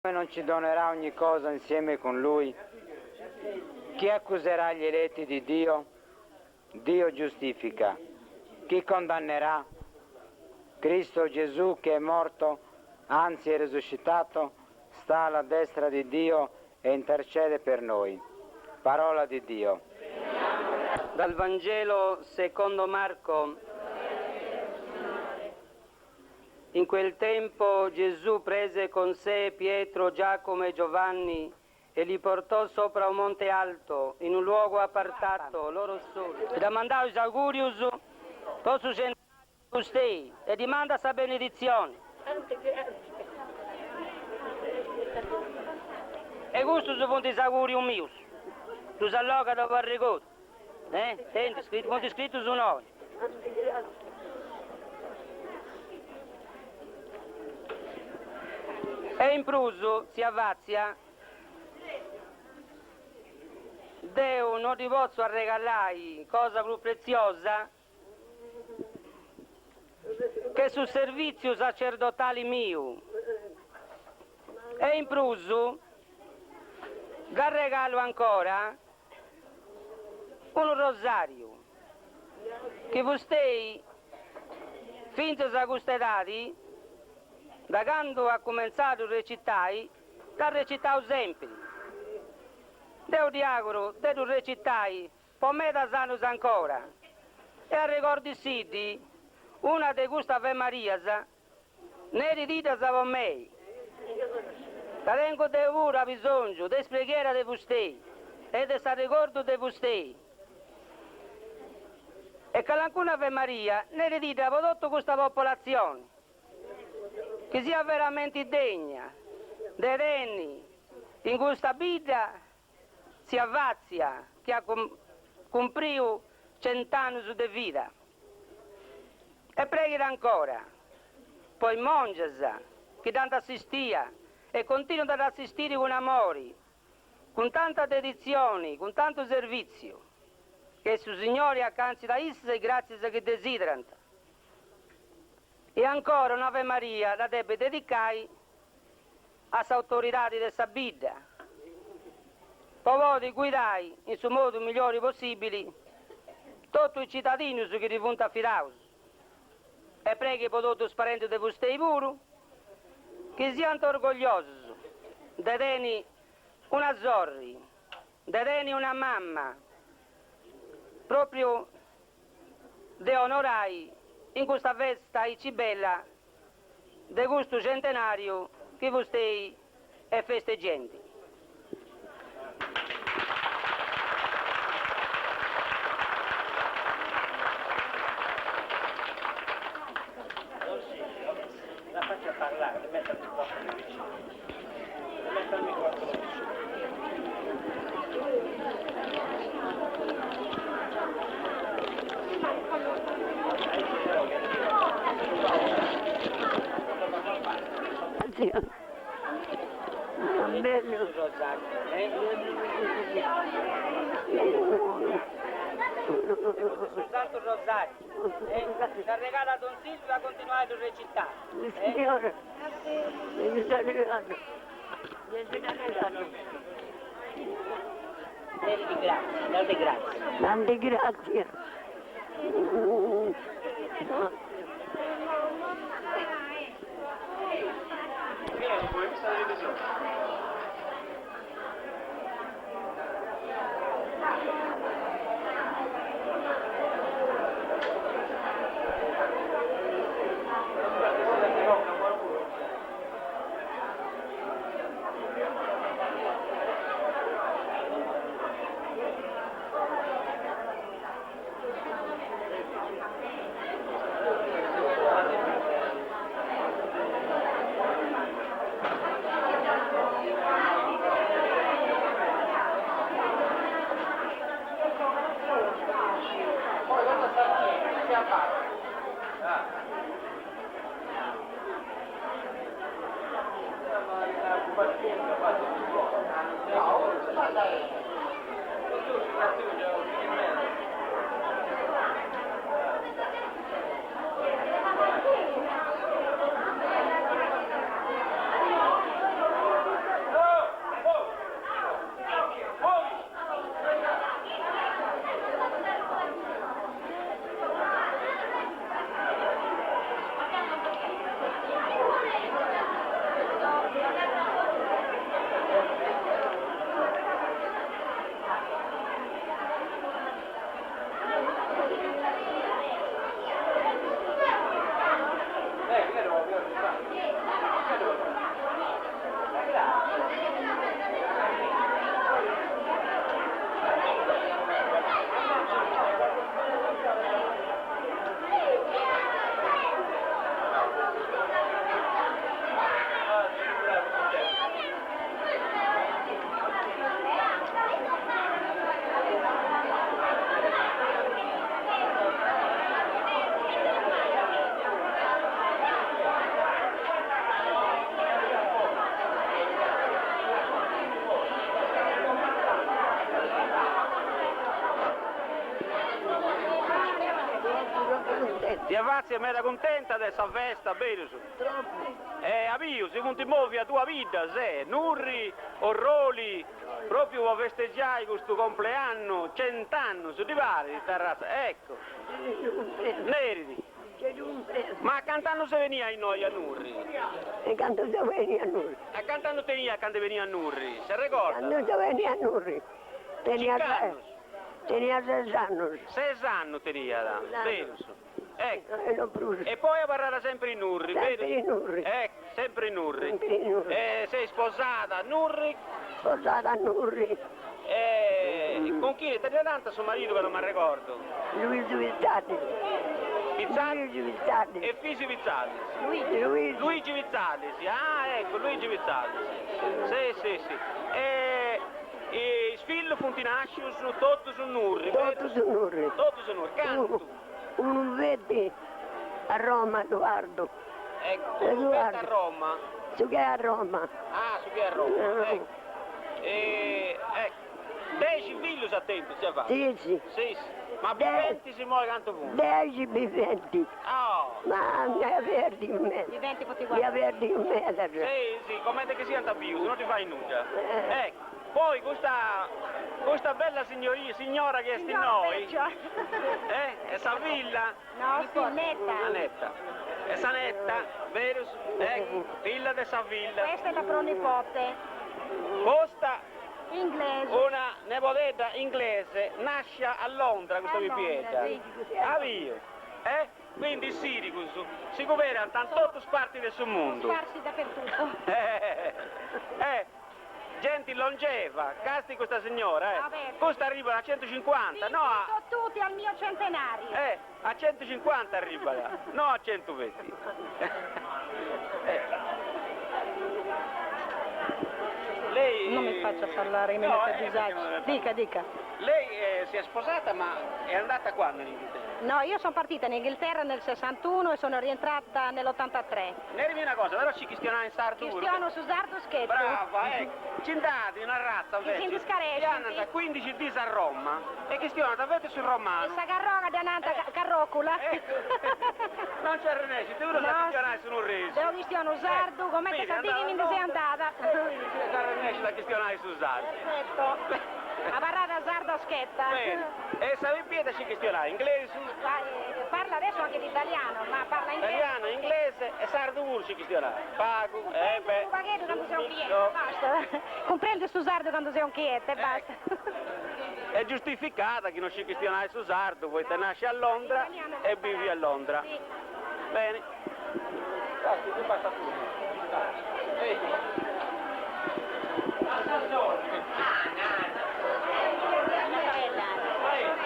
Come non ci donerà ogni cosa insieme con lui? Chi accuserà gli eletti di Dio? Dio giustifica. Chi condannerà? Cristo Gesù che è morto, anzi è risuscitato, sta alla destra di Dio e intercede per noi. Parola di Dio. Dal Vangelo secondo Marco. In quel tempo Gesù prese con sé Pietro, Giacomo e Giovanni e li portò sopra un monte alto, in un luogo appartato, loro soli. E dda mandau is augurius po su centenariu de fustei e dimanda sa beneditzioni. E custus funt is augurius mius, ddus allogat po arregodu. Eh? Tentu, funt scritus innoi. E in prus, tzia Fazia, deu no ddi potzu arregalai cosa prus pretziosa che su servìtziu sacerdotali miu. E in prus, dd'arregalu ancora unu rosàriu chi fustei fintzas a custa edadi, da candu at cumentzadu a recitai, dd'at recitau sempri. Deu ddi auguru de ddu recitai po medas annus ancora e arregordisiddi una de custas Ave Marias Nerididdas po mei, ca tengu deu puru abisongiu de is preghieras de fustei e de s'arregordu de fustei. E calancuna Ave Maria nerididda po totu custa popolatzioni, chi siat veramenti degna de tenni in custa bidda tzia Fazia chi at cumpriu cent'annus de vida. E preghit ancora po is mongias chi dd'ant assistia e continuant a dd'assistiri cun amori, cun tanta deditzioni, cun tantu servìtziu, che su Signori acantzit a issas is gràtzias chi desiderant. E ancora un'Ave Maria dda depit dedicai a s'autoridadi de sa bidda, po podi guidai in su modu migliori possibili totu is citadinus chi ddi funt afidaus e preghi po totu is parentis de fustei puru chi siant orgogliosus de teni una sorri, de teni una mamma propriu de onorai in custa festa aici bella de custu centenàriu chi fustei est festegendi. Tante grazie. Tzia Fazia est meda cuntenta de sa festa, berus? Tropu. E a biu, si funt mòvias duas biddas, eh, Nurri, Orroli, propriu po festeggiai custu compleannu, cent'annus, ddi parit ita arratza, ecco. Nerit. Ma a cant'annus est benia innoi a Nurri? E candu seu benia a Nurri? A cant'annus teniat candu est benia a Nurri, s'arregordat? Candu seu benia a Nurri tenia tenia ses annus. Ses annus teniat, berus. Ecco. E non prus. E poi abarrada sempri in Nurri, berus? Sempri in Nurri. Ecco, sempri in Nurri. Sempri in Nurri. E s'est sposada a Nurri. Sposada a Nurri. E cun chini ita ddi narant su maridu ca non m'arregordu? Luisu Pitzalis. Pitzalis? Luigi Pitzalis. Efisiu Pitzalis. Luigi. Luigi. Luigi Pitzalis, ah ecco, Luigi Pitzalis. Si, si, si. E is fillus funt nascius totus in Nurri, berus? Totus in Nurri. Totus in Nurri, cantu? Unu feti a Roma, Eduardu. Ecco, unu feti a Roma. Su chi est a Roma. Ah, su chi est a Roma, ecco. E ecco, dexi fillus at tentu, tzia Fazia? Sesi. Sesi. Ma biventis immoi cantu funt? Dexi biventis. Oh! Ma nd'ia perdiu meda. Viventi funt Nd'ia perdiu meda. Si, si, comente chi siant bius, no ddi fait nudda. Ecco, poi custa custa bella signorina, signora chi est innoi, eh, est sa filla? No, sa netta. Sa netta. Est sa netta, berus? Ecco, filla de sa filla. Questa è la pronipote. Custa Inglese. Una nebodedda inglese nascia a Londra custa pipiedda. A biu, eh? Quindi is sirigus si cuberant in totus partis de su mundu. Sparsi dappertutto. Eh, genti longeva, casti custa signora, eh. Custa arribat a centucincuanta, no a. Vi invito tutti al mio centenario. Eh, a centucincuanta arribat, no a centuventi. Lei. Non mi faccia parlare, che mi No, mette a eh, disagio. perché non- Dica, dica. Lei eh, si è sposata ma è andata quando in Inghilterra? No, io sono partita in Inghilterra nel 61 e sono rientrata nell'83. Nerimi una cosa, però ci chistionai in sardu puru. Chistiono su sardu schettu. Brava, ecco. Ci nd'at una razza, Chi si invece. nd'iscarescint. Chi andant 15 dis a Roma e chistionant feti su romanu. E sa carroga dda nant carrocula. Ecco. Non ci arrennescit prus a chistionai su nurresu. Deo chistiono sardu comente sa dì chi mi ndi seu andada. E quindi si arrennescit a chistionai su sardu. Perfetto. Abarrada sarda schetta. Bene. E sa pipiedda scit chistionai inglesu? Parla adesso anche l'italiano, ma parla inglese. Italiano, inglese e sardu puru scit chistionai. Pagu, eh beh. Unu pagheddu candu seu inchieta, basta. Cumprendi su sardu candu seu inchieta e basta. Est giustificada chi no scit chistionai su sardu, poita est nascia a Londra e bivi a Londra. Beni.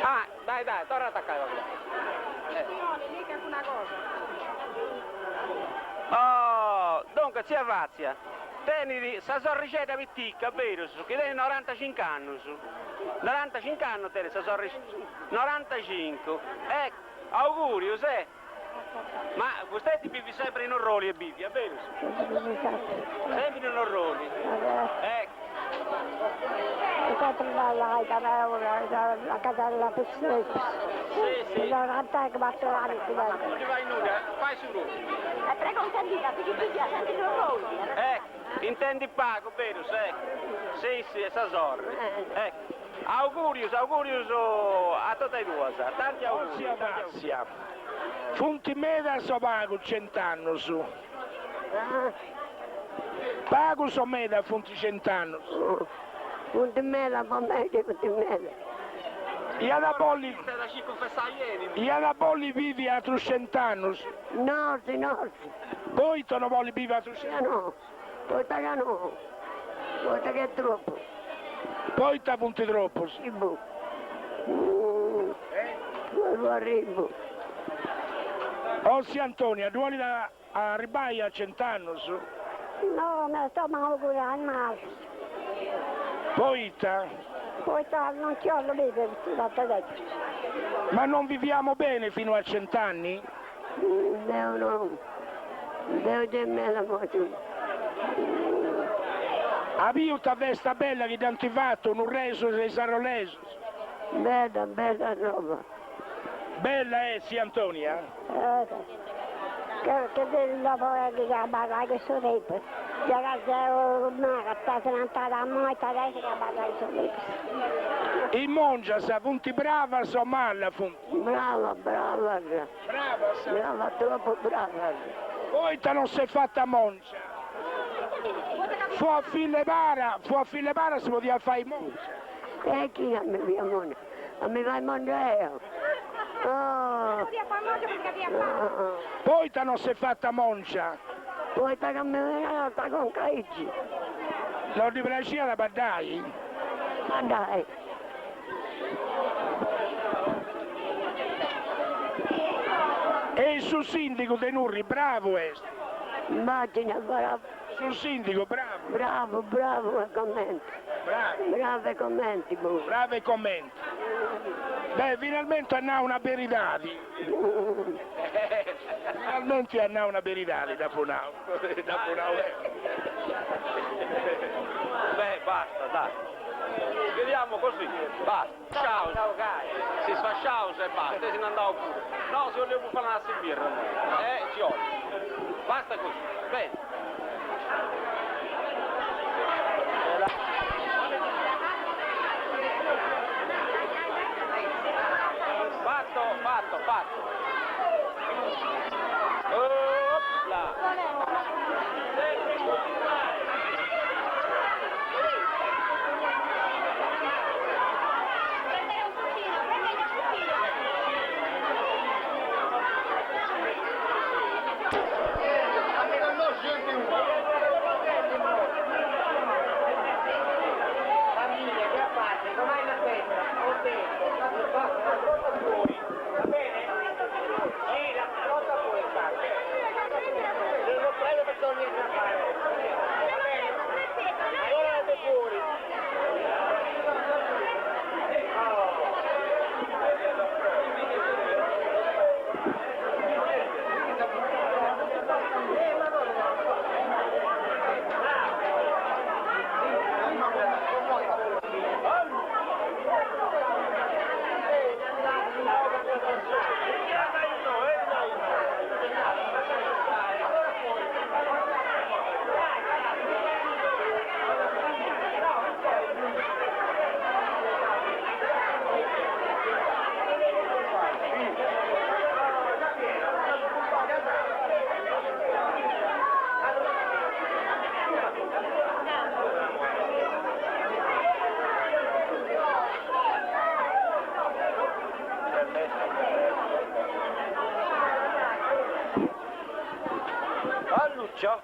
Ah, dai dai, torra a attaccai Oh, dunque, tzia Fazia, tenit sa sorrixedda pitica, berus, chi tenit norantacinc'annus, norantacinc'annus tenit sa sorrixedda, norantacincu, ecco, augurius, eh! Ma vostè bivit sempri in Orroli est bivia, berus? Sempri in Orroli, ecco. Si, si. Non ti fait nudda, fai su propriu. Ecco, intendit pagu, berus, ecco. Si, si, est sa sorri. Ecco. Augurius, augurius a totu e duas. Tanti augurius. Tzia Fazia, funt medas o pagus cent'annus? Pagus o medas funt cent'annus? Funt meda po mei, funt meda. Iat a bolli iat a bolli bivi atrus cent'annus? Nosi, nosi. Poita no bollit bivi atrus cent'annus? No, poita ca no, poita ca est tropu. Poita funt tropus? Arribu. Arribu. O tzia Antonia, ddu 'olit a arribbai a cent'annus? No, mi stomagu est mali. Poita? Poita non ci 'ollu bivi tantu tempus. Ma non viviamo bene fino a cent'anni? Deu no, deu gei meda potzu. As biu ita festa bella chi dd'ant fatu nurresus e is arrolesus? Bella, bella roba. Bella est, tzia Antonia? Che che bella poi che abarrai custu tempus, già ca seu morta, sono andata morta adesso che abarrai custu tempus. Is mongias funt bravas o malas funt? Brava, bravas. Bravas? Bravas, tropu bravas. Poita non s'est fata mongia? Fua fill'e para, fua fill'e para si podiat fai mongia. E chi a mi fia mongia? A mi fai mongia eo? Oh! Poita non s'est fata mongia? Poita ca mi beniat sa conca aici. Non ddi praxiat a baddai? Baddai. E su sindigu de Nurri bravu est? Immagina, bravu. Su sindigu bravu? Bravu, bravu e comenti. Bravu. Bravu e comenti puru. Bravu e comenti. Beh, finalmenti at nau una beridadi. Finalmenti at nau una beridadi, dd'apu nau. Dd'apu nau deu. Beh, basta, dai. Chiudiamo così, basta. Sciaus. Si sfasciaus e basta, e si nd'andaus puru. No, si 'olleus bufai una tassa 'e birra immoi. Eh, ci 'olit. Basta così. Beni. Fatto, fatto, fatto. Opla. Sempre continuare. Alluccia.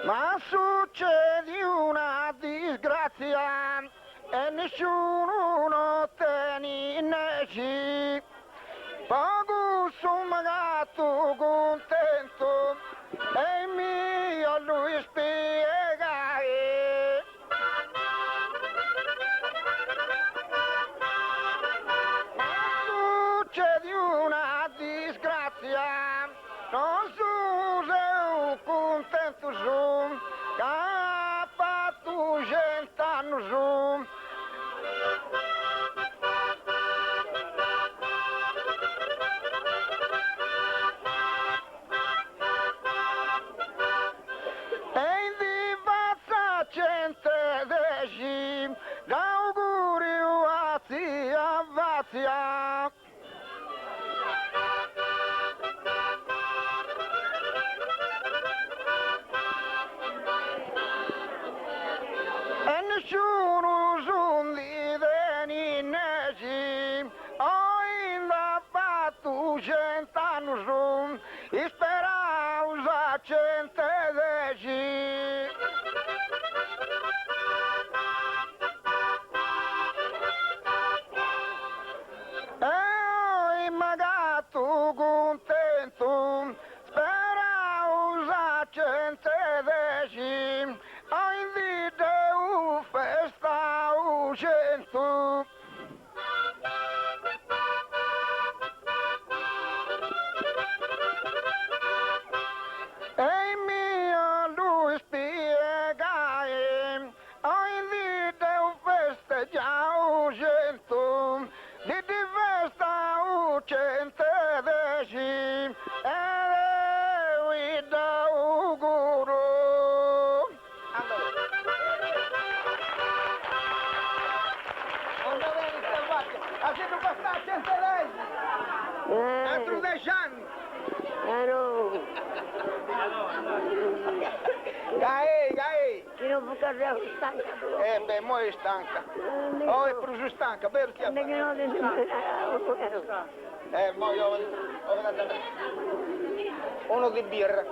Ma succedi una disgrazia. E nisciunu no tenit nexi. Po cussu m'agatu cuntentu e mi 'ollu ispiegai. Ma sucedi una disgrazia, nosu seus cuntentus ca at fatu cent'annus. E ndi fatzat centedexi, dd'augùriu a tzia Vatzia. E nisciunus ndi tenit nexi, oi nd'at fatu cent'annus, isperaus a centedexi. E oi m'agatu cuntentu, speraus a centedexi, oi ndi dd'eus festau centu. E mi 'ollu ispiegai, oi ndi dd'eus festegiau centu, ndi ddi festaus centedexi, e deu dd'auguru. Atru dex'anni. Caei, caei. Chi non fu ca seu stanca. Eh beh, immoi est stanca. Oi est prus stanca, beru tzia? Eh, immoi Unu di birra.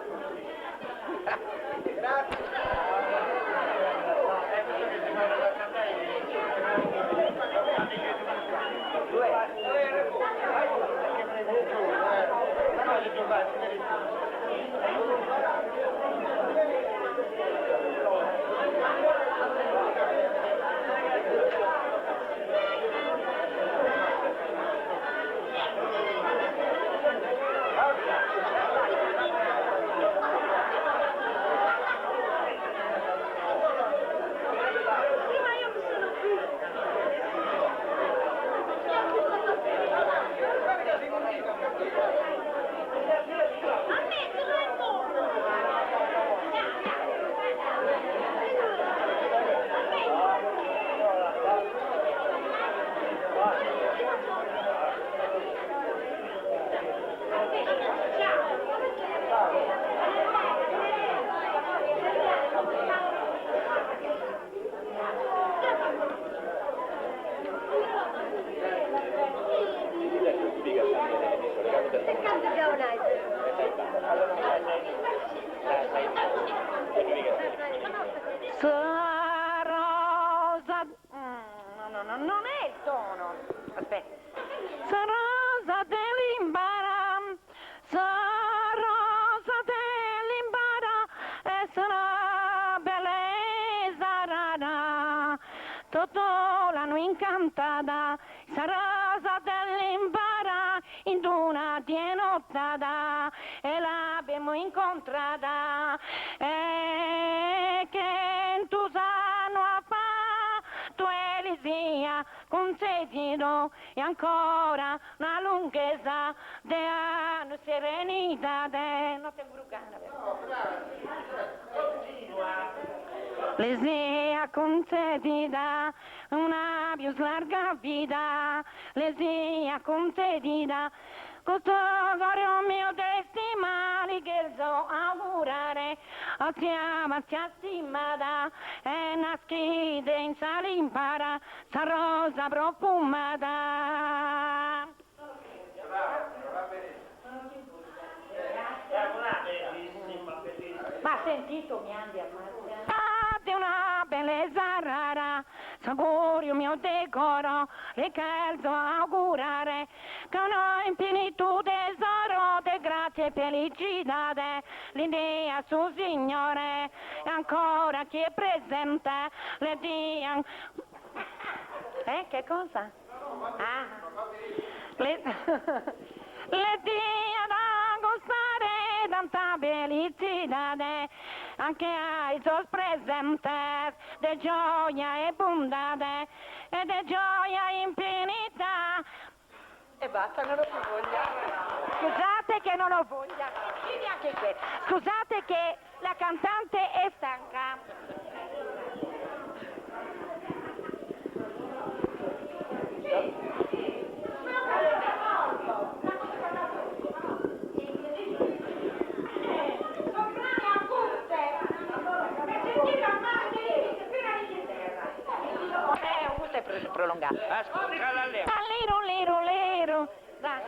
Sa rosa no no no non è il tono aspetta sa rosa de Limbara sa rosa de Limbara est una bellesa rara totu l'an incantada sa rosa de Limbara in d'una die notada e l'abemus incontrada e chentu annos at fatu e li siat cuntzedidu e ancora una lunghesa de annos serenidade no tengo prus gana però li siat cuntzedida una pius larga vida li siat cuntzedida Custu coro meu de istima li cherzo augurare a tzia Matzia istimada e naschida in sa Limbara sa rosa profumada. Ma sentito mi andi a Matzia. De una bellesa rara. S'auguriu miu de coro li cherzo augurare cun infinitu tesoro de grazia e felicidade li diat su Signore e ancora chie est presente li dian Eh che cosa? Ah li li diat gustare tanta felicidade anche ai sos presentes de gioia e bundade e de gioia infinita. E basta, non ho più voglia. Scusate che non ho voglia. Quindi anche questo. Scusate che la cantante è stanca. Prolungato. Leru, leru, leru. Dai,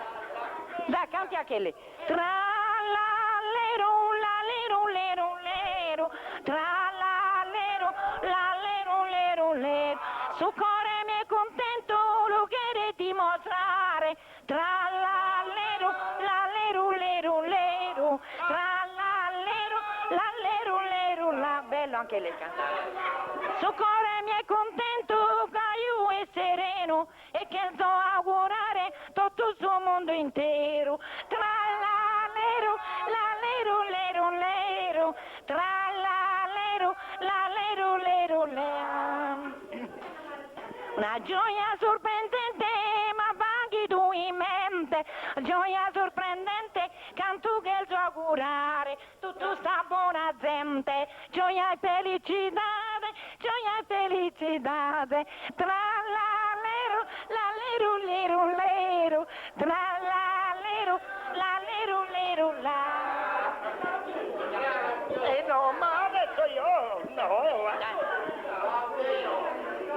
dai, canti anche lì. Tra la leru, la leru, leru, leru. Tra la leru, la leru, leru, leru. Su core mi è contento, lo quiere dimostrare. Tra la leru, la leru, leru, leru. Tra la leru, la leru, leru, la. Bello anche lei cantare. Su core mi è contento, Gaiu è sereno e che so augurare tutto il suo mondo intero. Tra la lero, la lero, lero, lero, tra la lero, la lero, lero, lero. Una gioia sorprendente, ma vaghi tu in mente, gioia sorprendente, canto che il suo augurare, tutto sta buona gente, gioia e felicità, gioia e felicità, tra la lero, la lero, lero, lero, tra la lero, la lero, lero, la. Eh no, ma adesso io no,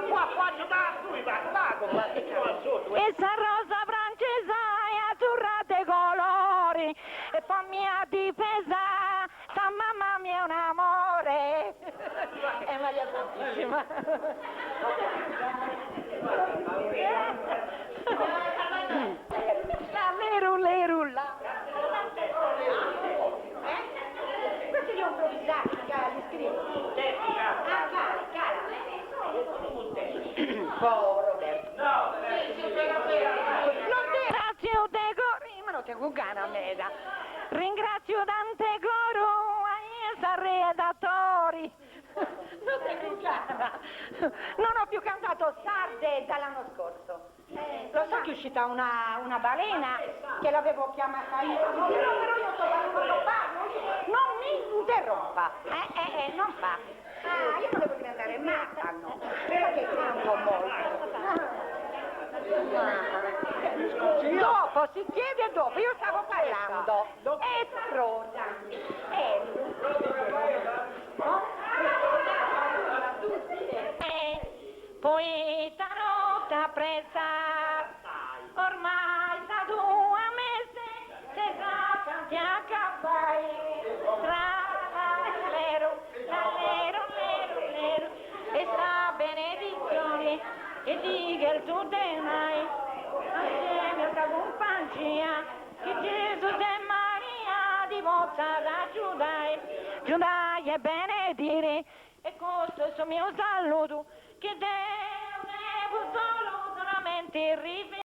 Qua faccio da tu va là con la qua sotto. E sa rosa francesa e azzurra dei colori, e poi mia difesa, sa mamma mia è un amore. È Maria Santissima. La leru leru la. Eh? Questi li ho improvvisati, li scrivo. Ah, cala, cala. Oh, Roberto. Ringrazio te coro, ma non tengo gana meda. Ringrazio tante coro ai redattori. Non tengo gana. Non ho più cantato sarde dall'anno scorso. Lo so che è uscita una, una balena che l'avevo chiamata io. No, però io sto parlando, parlo, non mi interrompa. Eh, eh, eh, non fa. Ah, io volevo diventare matta, no? Perché canto molto. Dopo, si chiede dopo, io stavo parlando. E Rosa. Eh. Eh, poeta nota presa, ormai da due mesi se sa tanti a capai, tra la lero, la lero, lero, lero, e sa benedizione, e dica il tuo denai, assieme alla compagnia, che Gesù e Maria di possa da Giudai, Giudai e benedire, e questo è il mio saluto, che Dio devo solo solamente rivedere.